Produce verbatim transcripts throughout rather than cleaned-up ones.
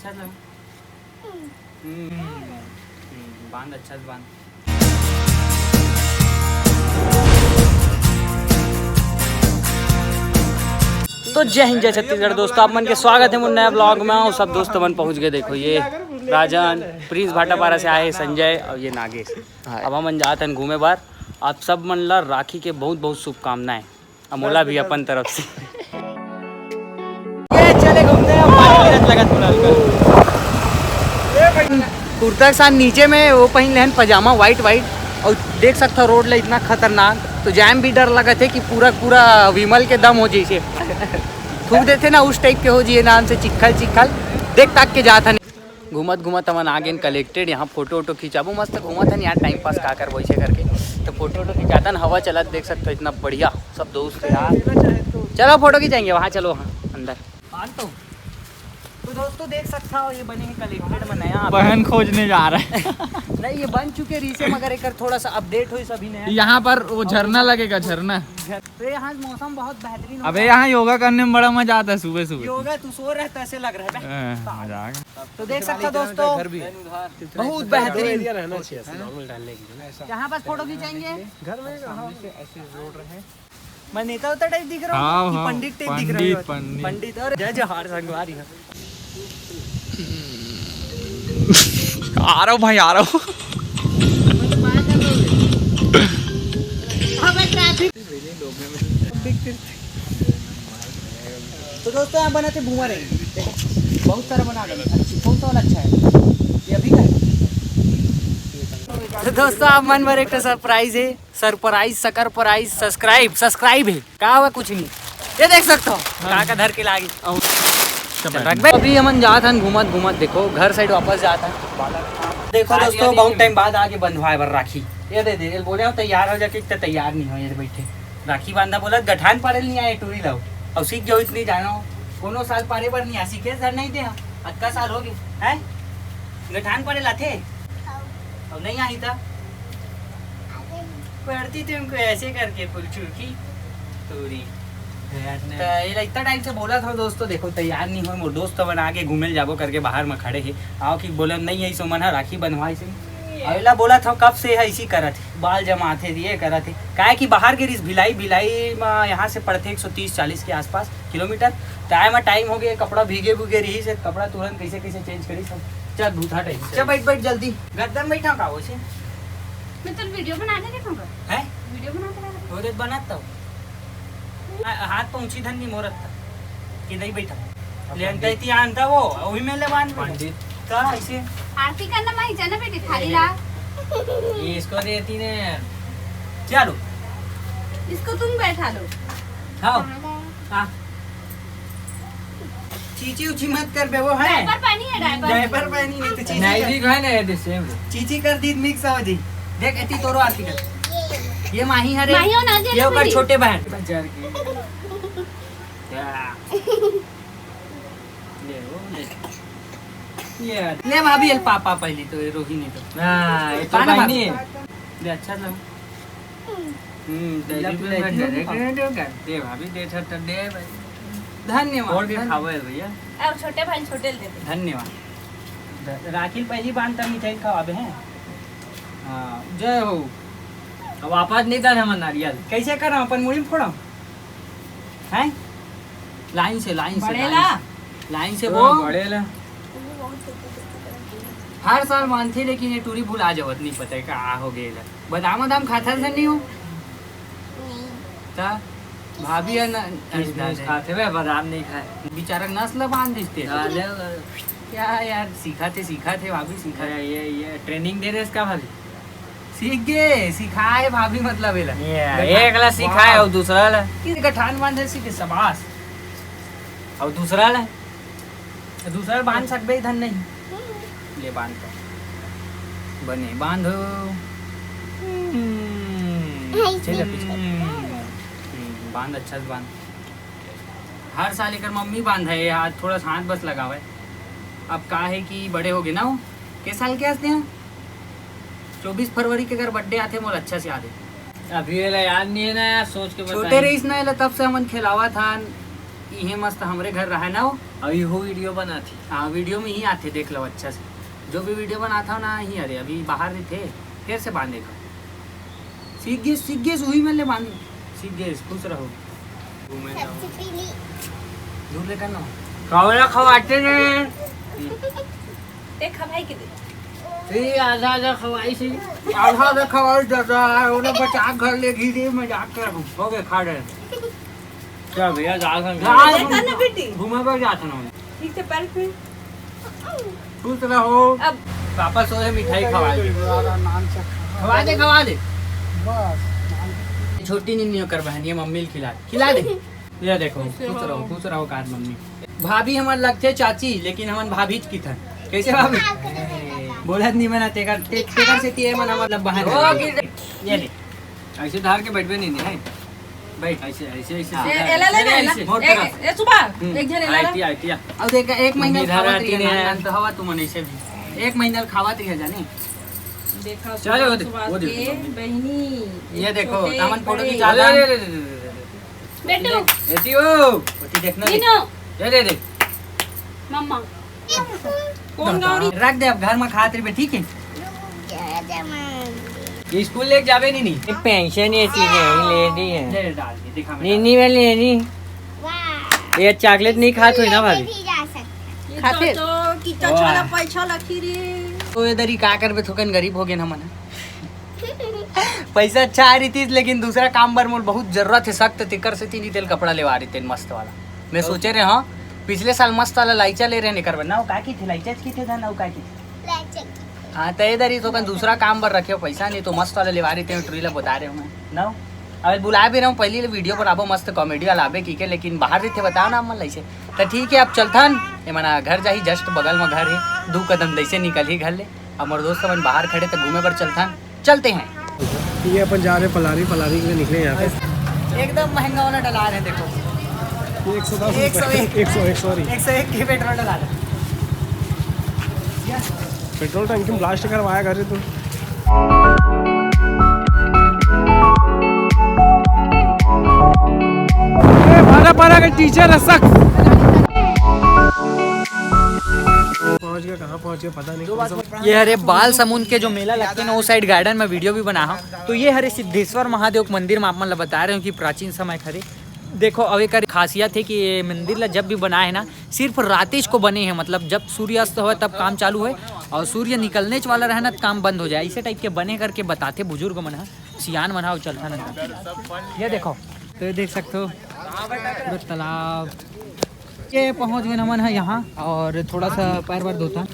अच्छा लगा। हम्म, हम्म, बांध, अच्छा से बांध। तो जय हिंद, जय छत्तीसगढ़ दोस्तों, आप मन के स्वागत है मोर नया ब्लॉग में। अउ सब दोस्त मन पहुंच गए, देखो ये राजन, प्रिंस भाटापारा से आए, संजय और ये नागेश। अब हमन जात हन घूमे बर। आप सब मन ला राखी के बहुत बहुत शुभकामनाएं, अमोला भी अपन तरफ से। ये चले घूमने, अब पानी गिरत लगत मोला। कुर्ता के साथ नीचे में वो पहिन लेहन पजामा white white, और देख सकता रोड ला इतना खतरनाक, तो जाम भी डर लगत है कि पूरा पूरा विमल के दम हो जैसे थूक देते ना, उस टाइप के हो जिए नाम से चिक्खल चिक्खल। देख ताक के जात हन। घूमत घूमत हमन आ गेन कलेक्टेड। यहाँ फोटो वोटो खिंचाबो, मस्त घूमत हन यार, टाइम पास का करबो ऐसे करके। तो फोटो वोटो खिंचातन, हवा चलत देख सकते हो, इतना बढ़िया सब दोस्त यार। चलो फोटो खिंचाएंगे वहाँ, चलो वहाँ अंदर। हाँ तो, तो दोस्तों देख सकता हो ये बने हैं कलेक्टेड में नया। बहन खोजने जा रहा है। नहीं, ये बन चुके रीसे, मगर एक थोड़ा सा अपडेट हो सभी नया। यहाँ पर वो झरना लगेगा, झरना। तो यहाँ मौसम बहुत बेहतरीन होता अबे है। यहाँ योगा करने में बड़ा मजा आता है सुबह सुबह। योगा तू सो रहता ऐसे लग रहा है बे। हाँ, मजा आ गया। तो देख सकते हो दोस्तों, बहुत बेहतरीन। एरिया रहना चाहिए ऐसे नॉर्मल डालने के लिए। यहाँ पास फोटो खींचेंगे। घर में हाँ। मैं नेता होता टाइप दिख रहा हूँ हाँ, कि हाँ, पंडित टाइप दिख रहा हूँ? पंडित, पंडित। पंडित और जय जोहार संगवारी हो। आ रहा हूँ भाई, आ रहा हूँ। अबे ट्रैफिक। तो दोस्तों, यहाँ बनाते बूमर है, देखो, बहुत सारा बना रहे हैं। अच्छा, कौन सा वाला अच्छा है? ये अभी का है। तो दोस्तों, आप मन बर एक ठो सरप्राइज है, सरप्राइज, सकर प्राइज, सब्सक्राइब, सब्सक्राइब है, का हुआ? कुछ नहीं, ये देख सकते हो, का का धर के लागी। चल, रख बे। अभी हमन जात हन घूमत घूमत, देखो, घर साइड वापस जात हन। देखो दोस्तों, बहुत टाइम बाद आके बंधवाए बर राखी। ये दे दे, ये बोले हो तैयार हो जाके, इतना तैयार नहीं हो, ये बैठे। राखी बांधा बोला, गठान पारे नहीं आए टूरी लाओ। अब सीख जाओ, इतनी जानो। कोनो साल पारे बर नहीं आ, सीखे सर नहीं दे हम। अतका साल हो गए, हैं? गठान पारे लाथे? अब नहीं आई था। पढ़ती थी उनको ऐसे करके फुलचुकी तूरी। तो ये इतना टाइम से बोला था दोस्तों, देखो तैयार नहीं हो, मोर दोस्त मन आगे घूमे ल जाबो करके बाहर में खड़े हे। आओ कि बोले नहीं, ऐसो मन ह राखी बंधवाई से। अउ एला बोलत हव कब से ह इसी करत हे, बाल जमात हे, ये करत हे। काहे कि बाहर गे रिस भिलाई, भिलाई म यहाँ से पड़थे एक सौ तीस चालीस के आसपास किलोमीटर। त आए म टाइम हो गया, कपड़ा भीगे भूगे रिहिस हे, कपड़ा तुरंत कैसे कैसे चेंज करिस हम। चल भूथा टाइप से। चल बैठ बैठ जल्दी। गद्दा म बैठा का वैसे? मैं तो वीडियो बना के देखूंगा। हैं? वीडियो बना के देखूंगा। वो देख बनाता हूँ। आ, हाथ पहुंची धन नहीं मोरत था कि नहीं बैठा। ले अंता इति आंता वो, वही में ले बांध दे। पंडित। का ऐसे? आरती करना माही जाना बेटी, थाली ला। ये इसको देती ने। चलो। इसको तुम बैठा लो। खाओ। हाँ। चीची उची मत कर बे, वो है। डायपर पहनी है, डायपर। डायपर पहनी नहीं तो चीची नहीं कर। भी है ना, ये सेम। चीची कर दी मिक्स हो जी। देख एती तोरो आरती कर। ये माही हरे। माही हो ना, ये ओकर छोटे बहन। बाजार की। क्या? ले वो, ले। ये ले भाभी, ये पापा पहली तो, ये रोहिणी तो। हाँ, ये तो पाना बहनी भाभी। है। दे, अच्छा लगा। हम्म, दे, दे, दे, दे, दे, दे, दे, दे, भाभी, दे, दे, दे, दे, भाई। धन्यवाद, और भी धन्यवाद। खावे भैया। अब छोटे भाई छोटे ले दे। धन्यवाद। राखी पहली बांध तब मिठाई खवाबे हैं। हाँ, जय हो। अब वापस नहीं कर हमर नारियल। कैसे करा? अपन मुड़ी में फोड़ा? हैं? लाइन से, लाइन से, बड़े लाइन ला। से। लाइन से हाँ, वो। बड़े ला। हर साल मानथे, लेकिन ये टूरी भुला जावत, नहीं पता है का हो गए ला। बादाम वादाम खाता से नहीं हो? नहीं। ता भाभी है ना, किशमिश खाते हुए बादाम नहीं खाए। बेचारा नस ला बांध दिसते। हाँ, ले, ले। क्या यार, सीखा थे, सीखा थे, भाभी सीखा ये, थे। ये, ये ट्रेनिंग दे रहे इसका भाभी। सीख गए, सिखाए भाभी मतलब एला। ये गठान। एक ला सिखाए वाह। और दूसरा ला। कि गठान बांधे सीखे, शाबाश। और दूसरा ला? दूसरा बांध सकबे, इधर नहीं। ले बांध तो। बने, बांधो। हम्म। ठीक है, पीछे। हम्म। हम्म, बांध, अच्छा से बांध। हर साल एकर मम्मी बांधे, आज थोड़ा सा हाथ बस लगावे। अब का है कि बड़े हो गए ना वो। के साल के हंसते हैं? चौबीस फरवरी के अगर बर्थडे आथे, मोर अच्छा से याद है। अभी एला याद नहीं है ना यार, सोच के बता। छोटे रहीस ना, एला तब से हमन खिलावा था। इहे मस्त हमरे घर रहा ना वो। अभी हो वीडियो बनाथे। हाँ, वीडियो में ही आथे, देख लो अच्छा से। जो भी वीडियो बनाथा ना, ही अरे अभी बाहर रहिथे, फिर से बांधे का। सीख गे, सीख गे, उही मन ले बांध। सीख गे, खुश रहो। घूमे जाओ। दूर ले कर ना। खवाला खवाते ने। देख, खा भाई के दे। ए, आधा आधा खवाई से। आधा आधा खवाई दादा, ओला बचा घर ले घी दे, मजाक कर। हो गए, खा रहे। क्या भैया, जा संग। जा, ए, करना बेटी। घूमे पर जाता ना। ठीक से पैर पे। खुश रहो। अब पापा सोए, मिठाई खवा दे। खवा दे, खवा दे। बस। छोटी नीनी कर बहन, ये मम्मी ल खिला दे। खिला दे। ये देखो, खुश रहो, खुश रहो कार मम्मी। भाभी हमन लगथे चाची, लेकिन हमन भाभी च किथन। कैसे भाभी? बोलत नहीं बना, तेकर, ते-, तेकर से तिये मन हमन लब बहन। ये ले। ऐसे धार के बैठबे नहीं, नहीं है। बैठ, ऐसे, ऐसे, ऐसे ए, सीधा। ए, ला, ला, ला, ऐसे, ला। मोड़ ए, करा। ए, सुबह, हम्म। एक झन एला ला। आइती, आइती, आ। अब देख, एक महीना इधर खावत आती रहिए नहीं ना, है। नान तो हवा तुमन ऐसे भी। एक महीना खावत रहिए जाने। देखो, चलो, वो दे, सुभाष वो दे, के वो दे। बहिनी, ये देखो, छोटे, तामन फोटो बड़े। खींचा अरे, था। अरे, अरे, अरे, अरे, अरे। बेटू। ऐसी हो। वो देखना रे। मीनू। ये दे दे। मम्मा। कौन गाड़ी? रख दे, अब घर में खात रहिबे, ठीक है? ये स्कूल लेके जाबे नहीं, नहीं। ये पेंशन ये चीजें यही ले दी है। ले डाल दे, दिखा मैं नीनी वाली है नी। वाह। ये चॉकलेट नहीं खात हुई ना भाभी? भी जा सकते हैं। ये खाते? तो, तो कितना वाह। छोला पैसा लखी रे। तो इधर ही का करबे, थोकन गरीब हो गए ना मन। पैसा अच्छा आ रही थी, लेकिन दूसरा काम बर मोर बहुत जरूरत है सख्त, तेकर से तीन तेल कपड़ा लेवा रही थे मस्त वाला। मैं सोचे रहे, हाँ, पिछले साल मस्त वाला लाइचा ले रहे, नहीं करबे ना, वो का की थी लाइचा की थे ना, वो का की थी? लाइचा की। हाँ, तो इधर ही तो कन दूसरा काम बर रखे हो पैसा, नहीं तो मस्त वाला लेवा रही थे, ट्री ला बता रहे हो मैं ना। अब बुला भी रहा हूँ, पहली वीडियो पर आबो, मस्त कॉमेडी वाला आबे की के, लेकिन बाहर रही थे, बताओ ना, मन लाइसे। तो ठीक है, अब चलथन, ये मना घर जाही, जस्ट बगल में घर है, दो कदम जैसे निकल ही घर ले। अब मोर दोस्त मन बाहर खड़े, तो घूमे बर चलथन। चलते हैं। ये अपन जा रहे पलारी, पलारी के लिए निकले यहाँ पे। एकदम महंगा वाला डला रहे, देखो। ये एक सौ दस एक सौ एक। रुपये। एक सौ एक, सॉरी। एक सौ एक के पेट्रोल डला रहे। पेट्रोल टंकी में ब्लास्ट करवाया करे तू। ए, भारा पारा का टीचर है सख्त। पहुंच गया, कहाँ पहुंच गया पता नहीं। ये हरे बाल समुंद के जो मेला लगते ना, वो साइड गार्डन में वीडियो भी बना हूँ। तो ये हरे सिद्धेश्वर महादेव के मंदिर में आप मन ला बता रहे हो कि प्राचीन समय के हरे। देखो, अब एकर खासियत है कि ये मंदिर ला जब भी बनाए है ना, सिर्फ रातेश को बने हैं, मतलब जब सूर्यास्त होए तब काम चालू होए, और सूर्य निकलने च वाला रहे ना तो काम बंद हो जाए, इसे टाइप के बने करके बताते बुजुर्ग मन ह, सियान मन ह, चलता ना। ये देखो, तो ये देख सकते हो पूरा तालाब। ये पहुंच गए हमन ह यहाँ, और थोड़ा सा पैर वैर धोता।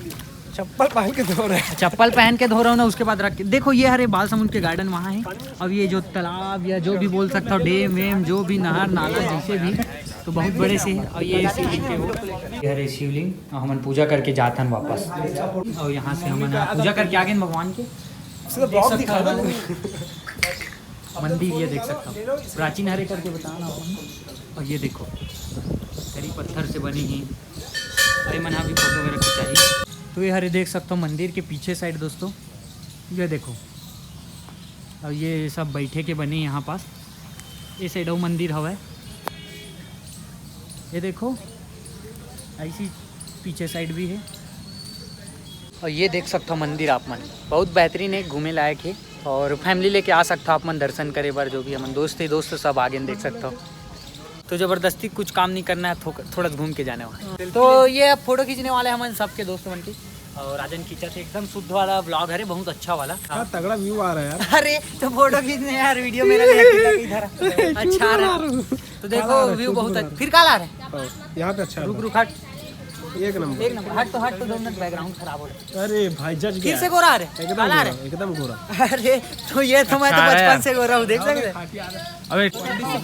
चप्पल पहन के धो रहे हैं। चप्पल पहन के धो रहा हूँ ना, उसके बाद रख के। देखो, ये हरे बाल समुंद के गार्डन वहाँ है। अब ये जो तालाब या जो भी बोल सकता हो, डैम वेम, जो भी नहर नाला जैसे भी, तो बहुत बड़े से है। और ये शिवलिंग के वो, ये हरे शिवलिंग, और हमन पूजा करके जाथन वापस। और यहाँ से हमन पूजा करके आ गए भगवान के। ब्लॉग दिखा दो। मंदिर ये देख सकता हूँ, प्राचीन हरे करके बताना। और ये देखो, हरी पत्थर से बनी ही। अरे मन अभी फोटो वगैरह खिंचाई। तो ये हरे देख सकता हूँ मंदिर के पीछे साइड दोस्तों, ये देखो। और ये सब बैठे के बने यहाँ पास, ये साइड अउ मंदिर हवय। ये देखो, ऐसी पीछे साइड भी है। और ये देख सकता हो मंदिर आप मन, बहुत बेहतरीन है, घूमे लायक है। और फैमिली लेके आ सकता हो आप मन दर्शन करे बर, जो भी हमन दोस्त ही दोस्त सब आगे देख सकता हो। तो जबरदस्ती कुछ काम नहीं करना है, थो-, थोड़ा घूम के जाने वाला। तो ये अब फोटो खींचने वाले हमन सबके दोस्त मन के, और राजन खींचा थे एकदम शुद्ध वाला ब्लॉग, अरे बहुत अच्छा वाला। क्या तगड़ा व्यू आ रहा है यार। अरे तो फोटो खींचने यार, वीडियो मेरा नहीं खींचा, इधर अच्छा आ रहा है। तो देखो व्यू बहुत अच्छा, फिर काला आ रहा है। हाँ, यहाँ पे अच्छा रुक रुक हट। एक नंबर। एक नंबर। हट तो हट तो दोनों बैकग्राउंड खराब हो रहा है। अरे भाई जज फिर से गोरा आ रहा है, काला आ रहा है। एकदम गोरा। अरे तो ये तो मैं तो बचपन से गोरा हूँ, देख सकते हैं। अबे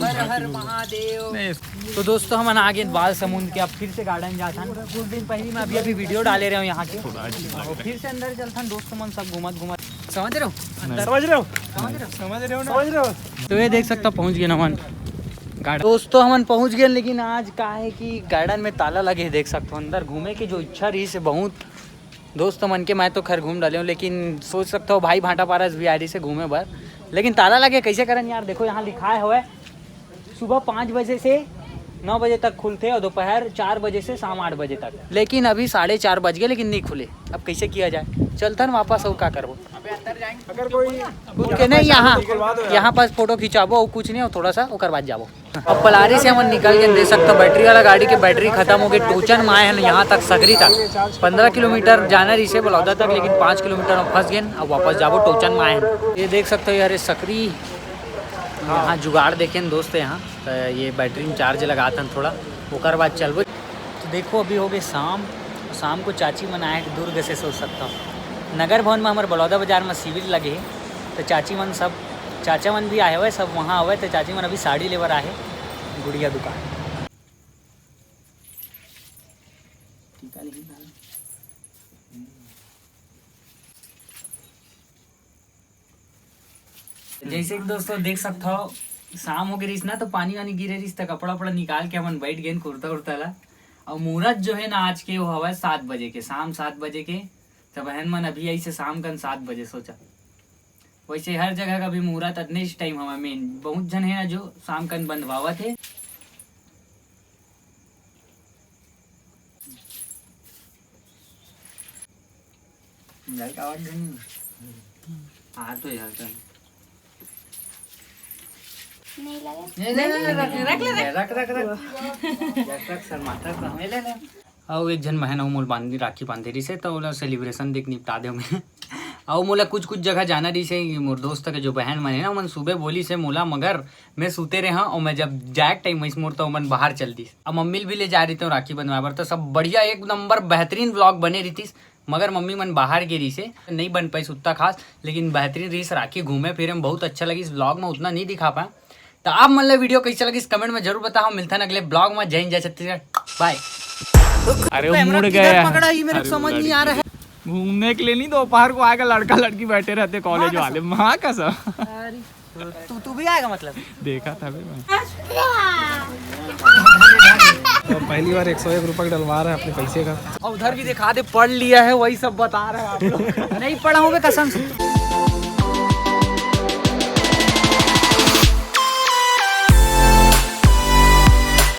हर हर महादेव। तो दोस्तों हमन आ गए बाल समुंद के, अब फिर से गार्डन जाथन। कुछ दिन पहले मैं अभी अभी वीडियो डाले रहे हूँ यहाँ के, और फिर से अंदर चलथन दोस्त मन सब घूमत घूमत, समझ रहे हो? समझ रहे हो? समझ रहे हो? समझ रहे हो ना? समझ रहे हो? तो ये देख सकता हो, पहुँच गए हमन गार्डन। दोस्तों हमन पहुँच गए, लेकिन आज का है कि गार्डन में ताला लगे है, देख सकते हो। अंदर घूमे की जो इच्छा रही से बहुत दोस्त मन के, मैं तो खैर घूम डाले हूँ, लेकिन सोच सकता हो भाई भांटा पारस भी आ रही से घूमे बर, लेकिन ताला लगे कैसे करन यार। देखो यहाँ लिखाए हुआ है सुबह पाँच बजे से नौ बजे तक खुलथे और दोपहर चार बजे से शाम आठ बजे तक। लेकिन अभी साढ़े चार बज गए, लेकिन नहीं खुले। अब कैसे किया जाए? चलथन वापस, और का करबो? अगर कोई खुद के नहीं, यहाँ, खुलवा दो यार। यहाँ पास फोटो खिंचाबो और कुछ नहीं, और थोड़ा सा ओकर बाद जाबो। अब पलारी से हमन निकल के, देख सकते हो, बैटरी वाला गाड़ी के बैटरी खत्म हो गई। टोचन में आए हैं यहाँ तक, सकरी तक, पन्द्रह किलोमीटर जाना रहिसे बलौदा तक, लेकिन पाँच किलोमीटर में फंस गए। अब वापस जाबो, टोचन में आए हैं। ये देख सकते हो यार, ये सकरी, यहाँ जुगाड़ देखें दोस्त, यहाँ तो ये बैटरी में चार्ज लगाथन थोड़ा, ओकर बाद चलबो। तो देखो, अभी हो गए शाम। शाम को चाची मन आए दुर्ग से, सोच सकता हो। नगर भवन में हमारे बलौदा बाजार में शिविर लगे हे, तो चाची मन सब, चाचा मन भी आए हुए, सब वहाँ आए हुए। तो चाची मन अभी साड़ी लेबर आए हे गुड़िया दुकान। टीका लेकिन जैसे कि दोस्तों देख सकत हव, शाम हो गए रहिस ना, तो पानी वानी गिरे रहिस, तो कपड़ा उपड़ा निकाल के हमन बैठ गए कुर्ता उर्ता ला। और मुहूर्त जो है ना आज के, वो हवा सात बजे के, शाम सात बजे के। तो बहन मन अभी आई से शाम कन सात बजे, सोचा। वैसे हर जगह का भी मुहूर्त अतने टाइम हवा मेन, बहुत झन है ना जो शाम कन बंधवावत है। लाइट आवाज नहीं। हाँ तो यार चल। नहीं लगे। नहीं, नहीं, नहीं, रख, रख, रख, रख, रख, रख। रख, रख, सर, माथा का। ले, ले, ले। अउ एक झन बहन अउ मोल बांधी, राखी बांधे रहिसे, त ओला सेलिब्रेशन देख निपटा दे मैं। अउ मोला कुछ कुछ जगह जाना रहिसे, मोर दोस्त के जो बहन मन है ना, ओमन सुबह बोलिसे मोला, मगर मैं सुते रहे हूँ, और मैं जब जाए टाइम वैसे मोर तो ओमन बाहर चल दिस। अब मम्मी ल भी ले जा रहितेंव राखी बंधवाए बर, तो सब बढ़िया, एक नंबर बेहतरीन व्लॉग बने रहितिस। मगर मम्मी मन बाहर गे रहिसे, नहीं बन पाइस उत्ता खास, लेकिन बेहतरीन रहिस। राखी घूमे फिरे में बहुत अच्छा लगिस। व्लॉग में उतना नहीं दिखा पाए। तो आप मन ला वीडियो कैसे लगिस, कमेंट में जरूर बताओ। मिलथन अगले व्लॉग में। जय हिंद, जय छत्तीसगढ़, बाय। अरे वो कैमरा मुड़ किधर गया। पकड़ा, ये मेरे को अरे वो समझ नहीं आ रहा है। घूमने के लिए नहीं, दोपहर को आएगा, लड़का लड़की बैठे रहते कॉलेज वाले, माँ कसम। अरे, तू, तू भी आएगा मतलब? देखा था भी मैं। तो पहली बार एक सौ एक रुपये डलवा रहा है अपने पैसे का। और उधर भी दिखा दे, पढ़ लिया है, वही सब बता रहा है आप लोग। नहीं पढ़ा हूँ मैं कसम से।